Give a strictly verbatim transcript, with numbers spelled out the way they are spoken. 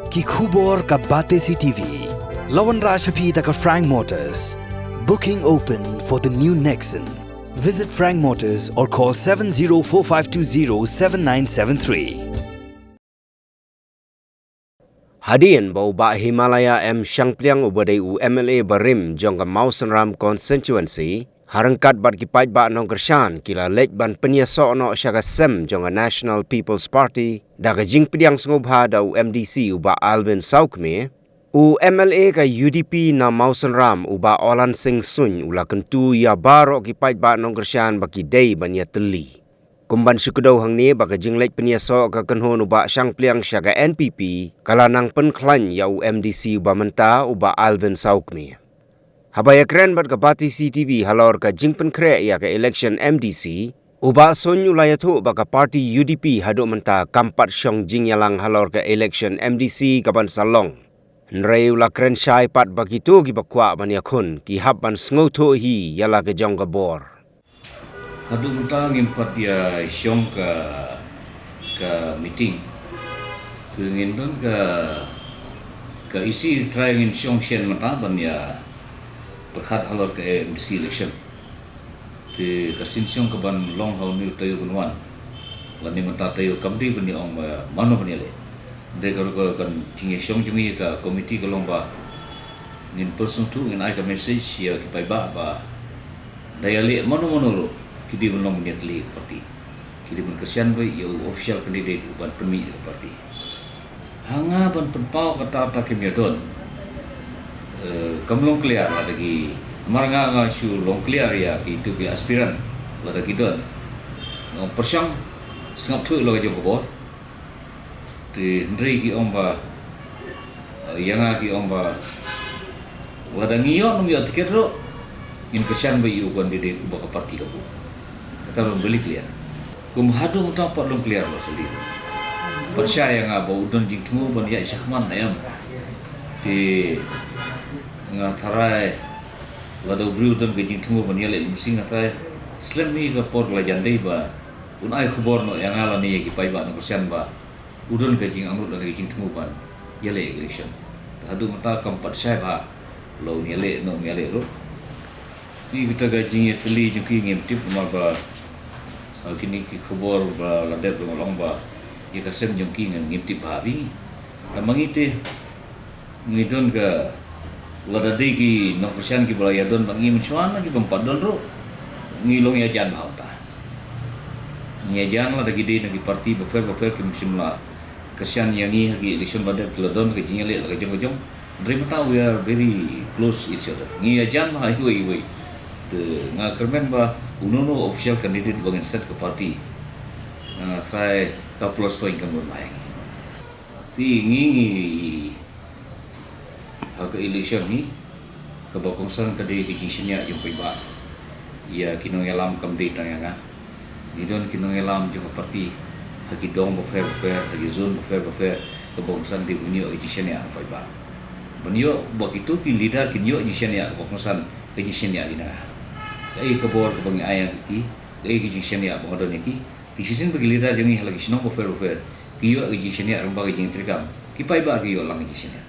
Ki khubor ka Batesi T V. La wanrah sha phi da ka Frank Motors. Booking open for the new Nexon. Visit Frank Motors or call seven zero four five two zero seven nine seven three. Hadien ba u Bah Himalaya M Shangpliang uba dei u M L A barim jong ka Mawsynram constituency, ha ryngkat bad ki paidbah nongkyrshan ki la leit ban pynïasoh noh sha ka sem jong ka National People's Party da ka jingpdiang sngewbha da u M D C u Bah Alvin Sawkmie. U M L A ka U D P na Mawsynram u Bah Olan Singh Suin u la kyntu ïa baroh ki paidbah nongkyrshan ba ki dei ban ïatylli. Kum ban shu kdew hangne ba ka jingleit pynïasoh ka kynhun u Bah Shangpliang sha ka N P P ka la nang pynkhlaiñ ïa u M D C uba mynta u Bah Alvin Sawkmie. Haba ïakren bad ka Batesi T V halor ka jingpynkhreh ïa ka election M D C, u Bah Suin u la ïathuh ba ka party U D P haduh mynta kam pat shong jingïalang halor ka election M D C kaban sa long. Hynrei u la kren shai pat ba kito kiba kwah ban ïakhun ki hap ban sngewthuh hi ïa la ka jong ka bor. Haduh mynta ngim pat ïa shong ka, ka meeting. Te ngin don ka, ka isi trai ngin shong shen mynta ban ïa pyrkhat halor ka M D C election. Te ka sien shong kaban long ha une u taïew ban wan. Lane mynta taïew kam dei ban ïa ong ba mano ban ïaleh. Dei ka ruh ka kan jingïashong jong ngi ka committee ka long ba ngin pyrsngewthuh, ngin ai ka message ïa ki paidbah ba da ïaleh mano mano ruh ki dei ban long ban ïatylli ïa ka party. Ki dei ban kyrshan beit ïa u official candidate uban pynmih da ka party. Ha nga ban pynpaw kata ta kim ïadon. Eh, kam long clear lada ki, namar nga nga shu long clear ïa kitu ki aspirant lada ki don. Nga pyrshang sngap thuh ïa la ka jong ka bor. Te hynrei ki ong ba, eh, ïa nga ki ong ba lada ngi ïoh ngam ïoh tiket ruh, ngin kyrshan beit ïa u candidate uba ka party ka buh. Kata ruh very clear. Kum haduh mynta pat long clear ba suli. Pat shai ïa nga ba u don jingthmu ban ïaid shakhmat ne em. Te nga tharai lada u briew u don ka jingthmu ban ïaleh lymsi nga tharai slem hi ka por la jan dei ba un ai khubor noh ïa nga lane ïa ki paidbah nongkyrshan ba u don ka jingangnud lane ka jingthmu ban ïaleh election. Te haduh mynta kam pat shai ba la un ïaleh ne um ïaleh ruh. Phi, kata ka jingïatylli jong ki ngim tip namar ba, ah, kine ki khubor ba la dep ruh nga ong ba ïa ka sem jong ki ngim, ngim tip ba phi. Tang ma ngi te ngi don ka, lada dei ki nongkyrshan kiba la ïadon bad ngi mynshuwa, na ki bym pat don ruh ngi long ïajan bha uta. Ngi ïajan lada ki dei na ki party bapher bapher kim shym la kyrshan ïa ngi ha ki election ba dep, ki la don ka jingïaleh la ka jong ka jong. Hynrei mynta we are very close each other. Ngi ïajan bha iwei iwei. Te nga kyrmen ba uno uno official candidate ba ngin set ka party, nga tharai ka plus point kam don bha ïa ngi. Phi, ngi, ngi ha ka election hi, kaba kongsan ka dei ka jingshaniah jong paidbah. Ïa ki nongïalam kam dei tang ïa nga. Ngi don ki nongïalam jong ka party ha ki dong bapher bapher, ha ki zone bapher bapher, kaba kongsan dei ban ïoh ka jingshaniah na paidbah. Ban ïoh ba kito ki leader kin ïoh jingshaniah kaba kongsan ka jingshaniah ïa nga. Kaei ka bor kaba ngi ai ïa ki, kaei ka jingshaniah ba nga don ïa ki. Te shisien ba ki leader jong ngi ha la ki shnong bapher bapher ki ïoh ka jingshaniah lyngba ka jingtreikam, ki paidbah ki ïoh lang ka jingshaniah.